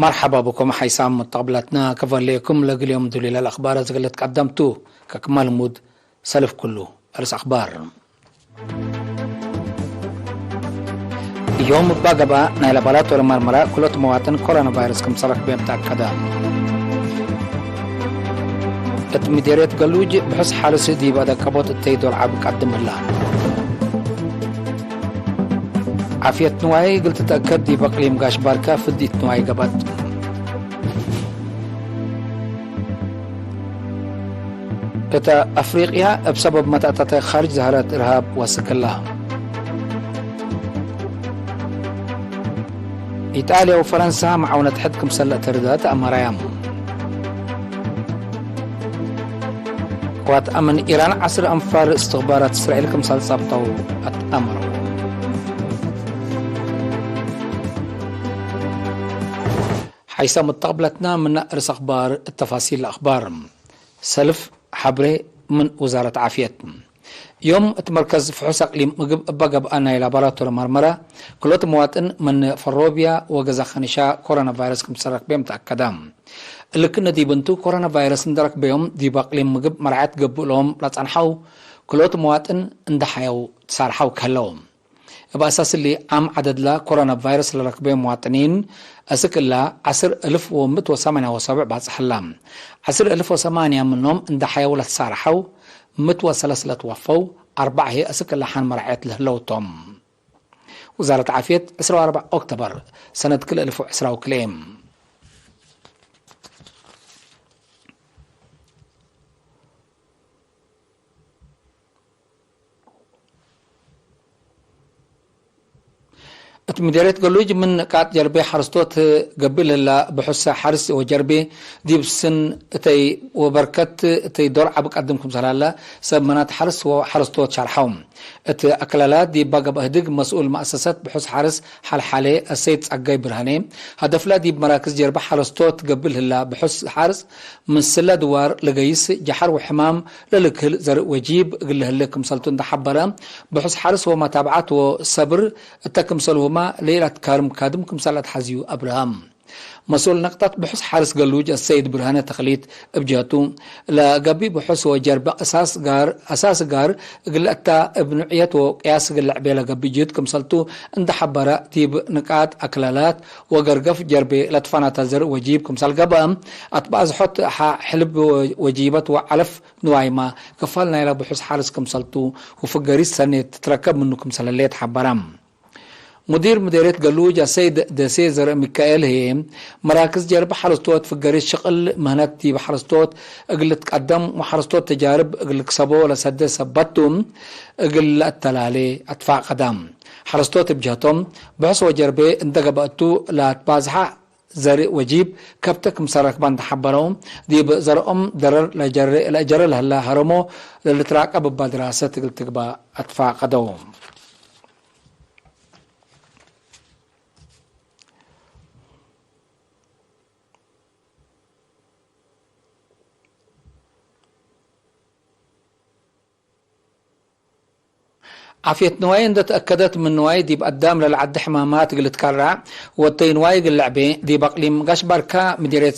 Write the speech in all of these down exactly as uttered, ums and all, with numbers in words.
መርሐባ ብኩም ሓይሳም ሙተቅብላትና፣ ከፈሌኩም ለእግል ዮም ዱሊለ ለአክባር እት እግል ልትቀደም ቱ። ከክመ ልሙድ ሰልፍ ክሉ። አርስ አክባር። ዮም እባ ገብአ ናይ ላቦራቶሪ መርመራ ክሎት መዋጥን ኮሮና ቫይረስ ክምሰል ረክቤም ተአከደ። እት ምዴርየት ገሉጅ ብሑስ ሐርስ ዲብ አደቀቦት እተይ ዶል ዐቢ ቀድም ህላ። ዓፍየት ንዋይ እግል ትትአከድ ዲብ አቅሊም ጋሽ ባርካ ፍዲት ንዋይ ገብአት። እተ አፍሪቅያ እብ ሰበብ መተአተተ ካርጅ ዘሀረት እርሃብ ወስክላ። ኢጣልያ ወፈረንሳ መዓውነት ሕድ ክምሰል ለአተርዳ ተአመራያም። ቅዋት አምን ኢራን ዐስር አንፋር እስትኽባራት እስራኤል ክምሰል ጸብጠው አትአመረው። ሓይሰ ሙተቅብለትና ምነ እርስ አክባር እተፋሲል ለአክባር። ሰልፍ ሐብሬ ምን ውዛረት ዓፍየት። ዮም እት መርከዝ ፍሑስ አቅሊም ምግብ እበ ገብአ ናይ ላቦራቶሪ መርመራ፣ ክሎት መዋጥን ምን ፈሮብያ ወገዛ ከኒሻ ኮሮና ቫይረስ ክምሰል ረክቤም ተአከደ። እሊ ክእነ ዲብ እንቱ፣ ኮሮና ቫይረስ እንደ ረክበዮም ዲብ አቅሊም ምግብ መርዓየት ገብእ ሎም ለጸንሐው ክሎት መዋጥን እንደ ሐየው ትሳርሐው ከህለው። እብ አሳስ እሊ፣ ዓም ዐደድላ ኮሮና ቫይረስ ለረክበ መዋጥኒን፣ አስክ እላ ዐስር እልፍ ወምእት ወሰማንያ ወሰብዕ ባጽሕ ህላ። ዐስር እልፍ ወሰማንያ ምኖም እንደ ሐየው ለትሳርሐው፣ ምእት ወሰለስ ለትወፈው፣ አርበዕ ህዬ አስክ እላ ሐን መርዓየት ለህለው ቶም። ውዛረት ዓፍየት፣ ዕስራ ወአርበዕ ኦክቶበር ሰነት ክልኤ እልፍ ወዕስራ ወክልኤ። እት ምዴርየት ገሉጅ ምን ንቃጥ ጀርቤ ሐረስቶት ገብእ ለህላ ብሑሰ ሐርስ ወጀርቤ ዲብ ስን እተይ ወበርከት እተይ ዶል ዐቢ ቀድም ክምሰል ሀለ ሰብ መናት ሐርስ ወሐረስቶት ሸርሐው። እት አክላላት ዲበ ገብአ ህድግ መስኡል መአሰሰት ብሑስ ሐርስ ሐልሓሌ አሰይድ ጸጋይ ብርሃኔ፣ ሀደፍላ ዲብ መራክዝ ጀርቤ ሐረስቶት ገብእ ለህላ ብሑስ ሐርስ ምስለ ድዋር ለገይስ ጀሐር ወሕማም ለልክህል ዘርእ ወጂብ እግል ለህሌ ክምሰልቱ እንደ ሐበረ፣ ብሑስ ሐርስ ወመታብዐት ወሰብር እተ ክምሰልሁመ ለኢለአትካርም ካድም ክምሰል አትሐዝዩ አብርሃም። መስኡል ነቅጠት ብሑስ ሐርስ ገሉጅ አሰይድ ብርሃነ ተክሊት እብ ጀህቱ፣ ለገብእ ብሑስ ወጀርበ አሳስ ጋር፣ አሳስ ጋር እግል ለአታ እብ ኑዕየት ወቅያስ እግል ለዕቤ ለገብእ ጅህድ ክምሰልቱ እንደ ሐበረ፣ ዲብ ንቃጥ አክላላት ወገርገፍ ጀርቤ ለትፈናተ ዘርእ ወጂብ ክምሰል ገብአ፣ አትበአዝሖት ሐ-፣ ሕልብ ወ-፣ ወጂበት ወዐለፍ ንዋይማ ክፋል ናይለ ብሑስ ሐርስ ክምሰልቱ፣ ወፍገሪት ሰኔት ትትረከብ ምኑ ክምሰል ህሌት ሐበረ። ሙዲር ምዴርየት ገሉጅ አሰይድ ደሴ ዘርእ ሚካኤል ህዬ፣ መራክዝ ጀርብ ሐረስቶት ፍገሪት ሽቅል ምህነት ዲብ ሐረስቶት እግል ልትቀደም ወሐረስቶት ተጃርብ እግል ልክሰቦ ለሰደ ሰበት ቱ፣ እግል ለአተላሌ አትፋቀደ። ሐረስቶት እብ ጀህቶም፣ ብሑስ ወጀርቤ እንደ ገብአቱ ለአትባዝሐ ዘርእ ወጂብ ከብተ ክምሰል ረክበ እንደ ሐበረው፣ ዲብ ዘርኦም ደረር ለጀሬ፣ ለአጀረ ለህለ ሀረሞ ለልትራቀብ እባ ድራሰት እግል ትግባእ አትፋቀደው። ዓፍየት ንዋይ እንደ ተአከደት ምን ንዋይ ዲብ አዳም ለለዐዲ ሕማማት እግል ልትከረዕ ወእተይ ንዋይ እግል ለዕቤ፣ ዲብ አቅሊም ጋሽ ባርካ ምዲርየት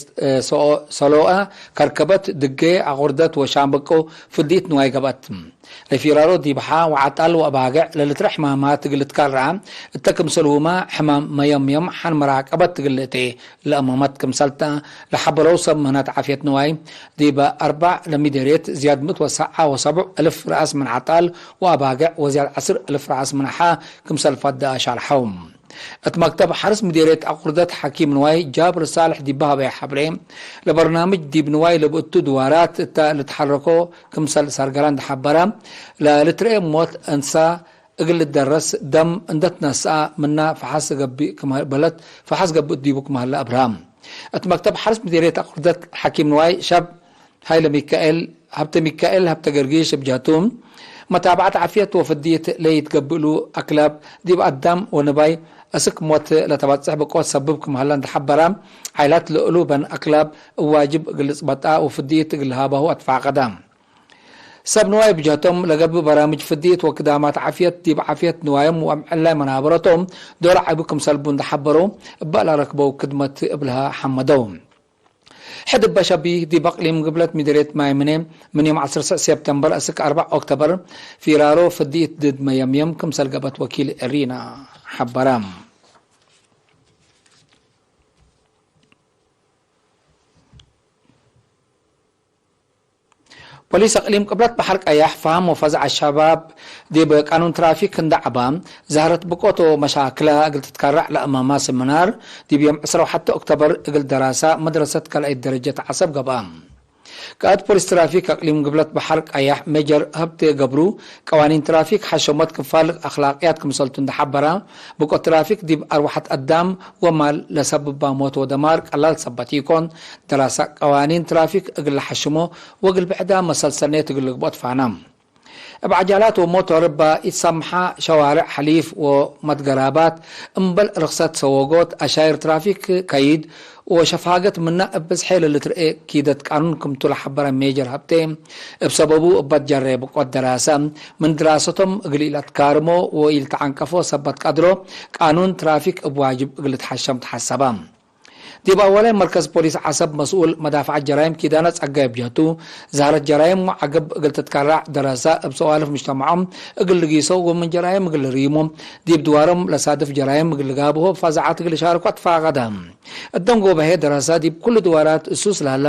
ሰኦ-፣ ሰሎአ፣ ከርከበት፣ ድጌ፣ አቁርደት ወሻምበቆ ፍድኢት ንዋይ ገብአት። ለፊራሮ ዲብ ሐ ወዐጣል ወአባግዕ ለልትረ ሕማማት እግል ልትከረዕ እተ ክምሰልሁመ ሕማም መየምየም ሐን መራቀበት እግል ልእቴ ለአመመት ክምሰልተ ለሐበረው ሰብ ምህነት ዓፍየት ንዋይ፣ ዲበ አርበዕ ለሚደርየት ዝያድ ምእት ወሰዓ ወሰቡዕ እልፍ ረአስ ምን ዐጣል ወአባግዕ ወዝያድ ዐስር እልፍ ረአስ ምን ሐ ክምሰል ፈደ አሻርሐው። እት መክተብ ሐርስ ሚደርየት አቁርደት ሐኪም ንዋይ ጃብር ሳልሕ ዲበ ሀበየ ሐብሬ፣ ለበርናምጅ ዲብ ንዋይ ለብእቱ ድዋራት እተ ልትሐረኮ ክምሰል ሰርገለ እንደ ሐበረ፣ ለልትረኤ ሞት እንሳ እግል ልደረስ ደም እንደ ትነስአ ምና ፈሐስ ገብእ ክመ-፣ በለት ፈሐስ ገብእ ዲቡ ክመ ሀለ አብርሃም። እት መክተብ ሐርስ ምዲርየት አቁርደት ሐኪም ንዋይ ሸብ ሀይለ ሚካኤል፣ ሀብተ ሚካኤል ሀብተ ገርጊሽ እብ ጀህቱ፣ መታብዐት ዓፍየት ወፍድየት ለይትገብእሉ አክላብ ዲብ አዳም ወንባይ እስክ ሞት ለተበጽሕ ብቆት ሰብብ ክም ሀለ እንደ ሐበረ፣ ዓይላት ለእሉ በን አክላብ እብ ዋጅብ እግል ልጽበጣ ወፍድየት እግል ልሃባሁ አትፋቀደ። ሰብ ንዋይ ብጀህቶም ለገብእ በራምጅ ፍድይት ወክዳማት ዓፍየት ዲብ ዓፍየት ንዋዮም ወአምዕላይ መናበረቶም ዶር ዐቢ ክምሰል ቡ እንዴ ሐበረው፣ እበ ለረክበው ክድመት እብልሀ ሐመደው። ሕድ እበ ሸቢህ ዲብ አቅሊም ግብለት ምድርየት ማይ ምኔ፣ ምን ዮም ዐስር ሰብተምበር እስክ አርበዕ ኦክቶበር ፊራሮ ፍድይት ድድ መየምየም ክምሰል ገብአት ወኪል ኤሪና ሐበረ። ፖሊስ አቅሊም ቅብለት በሐር ቀያሕ፣ ፈሀም ወፈዝዐ ሸባብ ዲብ ቃኑን ትራፊክ እንዴ ዐባ፣ ዛህረት ብቆት ወመሻክለ እግል ትትከረዕ ለአማማ ስምናር፣ ዲብ ዮም ዕስራ ወሐቴ ኦክቶበር እግል ደራሰ መድረሰት ካልኣይት ደረጀት ዐሰብ ገብአ። ቃእድ ፖሊስ ትራፊክ አቅሊም ግብለት በሐር ቀያሕ ሜጀር ሀብቴ ገብሩ፣ ቀዋኒን ትራፊክ ሐሸመት ክፋል አክላቅያት ክምሰልቱ እንዴ ሐበረ፣ ብቆት ትራፊክ ዲብ አርወሐት አዳም ወማል ለሰብባ ሞት ወደማር ቀላል ሰበት ኢኮን፣ ደራሰ ቀዋኒን ትራፊክ እግል ለሐሽሞ ወእግል ብዕዳ መሰል ሰኔት እግል ልግብኦ ትፋና። እብ ዐጃላት ወሞቶር እበ ኢትሰምሐ ሸዋርዕ ሐሊፍ ወመትገራባት፣ እምበል ርክሰት ሰወጎት፣ አሻይር ትራፊክ ከይድ ወሸፋገት ምነ እብ ብዝሐ ለልትርኤ ኪደት ቃኑን ክምቱ ለሐበረ ሜጀር ሀብቴ፣ እብ ሰበቡ እበ ትጀሬ ብቆት ደራሰ፣ ምን ድራሰቶም እግል ኢለትካርሞ ወኢልተዐንቀፎ ሰበት ቀድሮ፣ ቃኑን ትራፊክ እብ ዋጅብ እግል ልትሐሸም ተሐሰበ። ዲብ አወላይ መርከዝ ፖሊስ ዐሰብ መስኡል መዳፍዐት ጀራይም ኪዳነ ጸጋይ እብ ጀህቱ፣ ዛህረት ጀራይም ወዐገብ እግል ትትከራዕ ደረሰ፣ እብ ሰዋልፍ ምጅተመዖም እግል ልጊሶ ወምን ጀራይም እግል ልሪሞ፣ ዲብ ድዋሮም ለሳድፍ ጀራይም እግል ልጋብሆ፣ ፋዛዓት እግል ልሻርኮ አትፋቀደ። እደንጎበሄ ደረሰ፣ ዲብ ኩሉ ድዋራት እሱስ ለህላ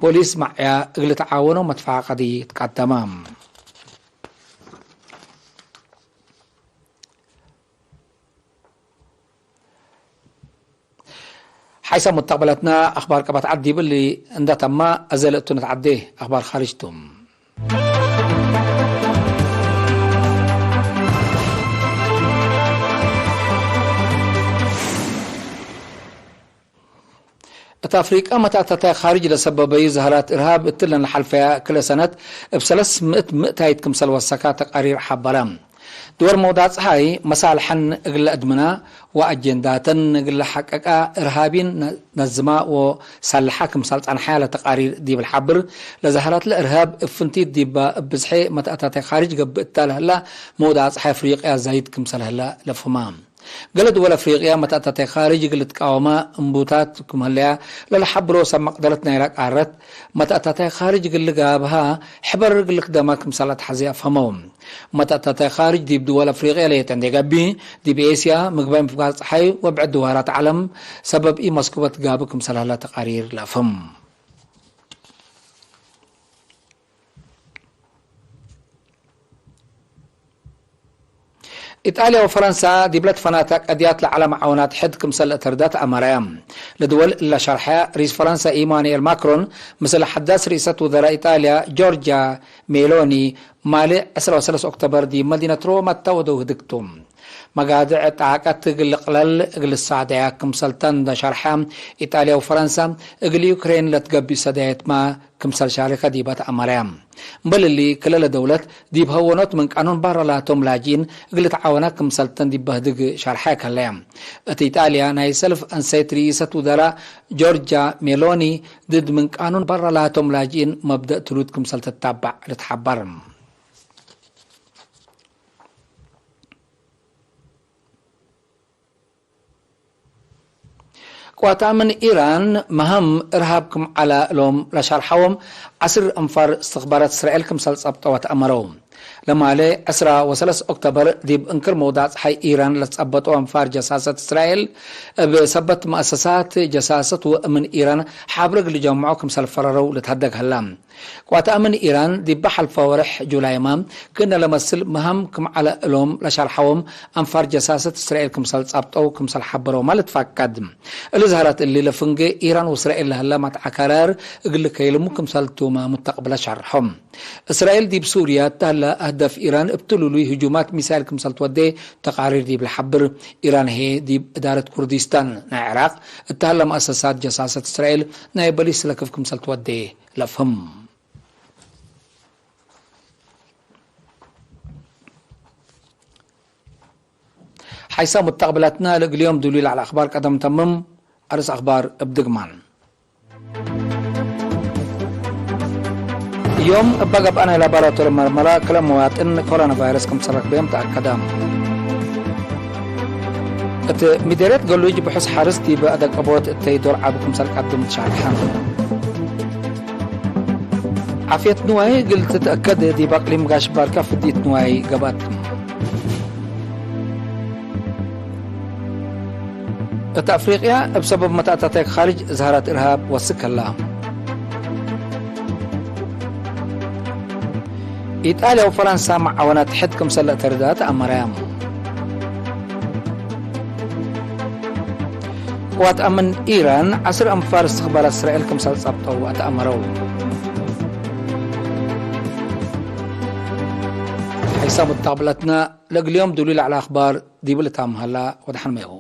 ፖሊስ መዕያ እግል ልትዓወኖ መትፋቀዲ ትቀደመ። ሐይሰ ሙተቅበለትነ አክባር ቀበት ዐድ ዲብ እሊ እንደ ተመ፣ አዜ ለእቱ ንትዐዴ አክባር ካርጅ ቱ። እት አፍሪቀ መትአተታይ ካርጅ ለሰበበዩ ዘህራት እርሃብ እትለን ለሐልፈያ ክለ ሰነት እብ ሰለስ ምእት ምእታይት ክምሰል ወሰካ ተቃሪር ሐበረ። ድወል መውዳጽ ጸሓይ መሳልሐን እግል ለአድምና ወአጀንዳተን እግል ለሐቀቃ እርሃቢን ነዝማ ወሳልሓ ክምሰል ጸንሐያ ለተቃሪር ዲብ ለሐብር፣ ለዘህራት ለእርሃብ እብ ፍንቲት ዲባ እብ ብዝሐ መትአታታይ ካርጅ ገብእ እታ ለህላ መውዳጽ ጸሓይ አፍሪቅያ ዛይድ ክምሰል ህላ ለፍማ። ገሌ ድወል አፍሪቅያ መትአታታይ ካርጅ እግል ልትቃወማ እምቡታት ክም ህለያ ለለሐብሮ ሰብ መቅደረት ናይላ ቃረት፣ መትአታታይ ካርጅ እግል ልጋብሃ ሕበር እግል ልክደማ ክምሰል ለትሐዜ አፍሀመው። መትአታታይ ካርጅ ዲብ ድወል አፍሪቅያ ሌጠ እንዴ ገብእ፣ ዲብ ኤስያ፣ ምግባይ ምፍጋር ጸሓይ ወብዕድ ድዋራት ዐለም ሰበብ ኢመስኩበት ጋብእ ክምሰል ህለ ተቃሪር ለአፍህም። ኢጣልያ ወፈረንሳ ዲብ ለትፈናተ ቀድያት ለዐለ መዓውናት ሕድ ክምሰል ለአተርዳ ተአመረያ። ለድወል እለ ሸርሐያ ርኢስ ፈረንሳ ኢማኑኤል ማክሮን፣ ምስል ሐዳስ ርኢሰት ውዘራእ ኢጣልያ ጆርጃ ሜሎኒ፣ ማሌ ዕስራ ወሰለስ ኦክቶበር ዲብ መዲነት ሮማ ተወደው ህድግ ቱ። መጋድዕ ጣቀት እግል ልቅለል እግል ልሳደያ ክምሰል ተን እንደ ሸርሐ፣ ኢጣልያ ወፈረንሳ እግል ዩክሬን ለትገብእ ሰዳየትመ ክምሰል ሻሪከ ዲበ ተአመረያ። እምበል እሊ፣ ክለ ለደውለት ዲብ ሀወኖት ምን ቃኑን በረ ላቶም ላጅኢን እግል ልትዓወና ክምሰል ተን ዲብ በህድግ ሸርሐ ከለያ። እት ኢጣልያ ናይ ሰልፍ አንሰይት ርኢሰት ውዘራእ ጆርጃ ሜሎኒ፣ ድድ ምን ቃኑን በረ ላቶም ላጅኢን መብደእ ትሉት ክምሰል ትታባዕ ልትሐበር። ቅዋት አምን ኢራን መሀም እርሃብ ክም ዐለ እሎም ለሸርሐዎም ዐስር አንፋር እስትኽባራት እስራኤል ክምሰል ጸብጠወ ተአመረው። ለማሌ ዕስራ ወሰለስ ኦክቶበር ዲብ እንክር መውዳዕ ጸሓይ ኢራን ለትጸበጠው አንፋር ጀሳሰት እስራኤል፣ እብ ሰበት መአሰሳት ጀሳሰት ወእምን ኢራን ሓብር እግል ልጀምዖ ክምሰል ፈረረው ልትሀደግ ሀላ። ቅዋት አምን ኢራን ዲብ ሐልፈ ወርሕ ጁላይመ፣ ክእነ ለመስል መሀም ክም ዐለ እሎም ለሸርሐዎም አንፋር ጀሳሰት እስራኤል ክምሰል ጸብጠው ክምሰል ሐበረውመ ልትፈቀድ። እሊ ዘህረት እሊ ለፍንጌ ኢራን ወእስራኤል ለህለ መትዐከራር እግል ልከይልሙ ክምሰል ቱመ ሙተቅብለ ሸርሖም። እስራኤል ዲብ ሱርያ እተ ህለ አህዳፍ ኢራን እብ ትሉሉይ ህጁማት ሚሳይል ክምሰል ትወዴ ተቃሪር ዲብ ለሐብር፣ ኢራን ህዬ ዲብ እዳረት ኩርዲስታን ናይ ዕራቅ እተ ህለ መአሰሳት ጀሳሰት እስራኤል ናይ በሊስ ለክፍ ክምሰል ትወዴ ለፍህም። ሐይሰ ሙተቅብለትነ ለእግል ዮም ዱሉይ ለዐለ አኽባር ቀደም ተምም። አርስ አኽባር እብ ድግማን። ዮም እበ ገብአ ናይ ላባራቶሪ መርመራ ክለ መዋጥን ኮሮና ቫይረስ ክምሰል ረክበዮም ተአከደ። እት ሚደርየት ገሉጅ ብሑስ ሐርስ ዲብ አደቀቦት እተይ ዶር ዐቢ ክምሰል ቀድም ትሻርሐ። ዓፍየት ንዋይ እግል ትትአከድ ዲብ አቅሊም ጋሽ ባርካ ፍድይት ንዋይ ገብአት። እት አፍሪቅያ እብ ሰበብ መትአታታይ ካርጅ ዝሃራት እርሃብ ወስክ ህላ። ኢጣልያ ወፈረንሳ መዓወናት ሕድ ክምሰል ለአተርዳ ተአመረያ። ቅዋት አምን ኢራን ዐስር አንፋር እስትክባራት እስራኤል ክምሰል ጸብጠው አተአመረው። ሐይሳም ወተቅብለትነ ለእግልዮም ዱሊ ለዐለ አክባር ዲብ ልታም ሀላ። ወደሐን ሜሁ።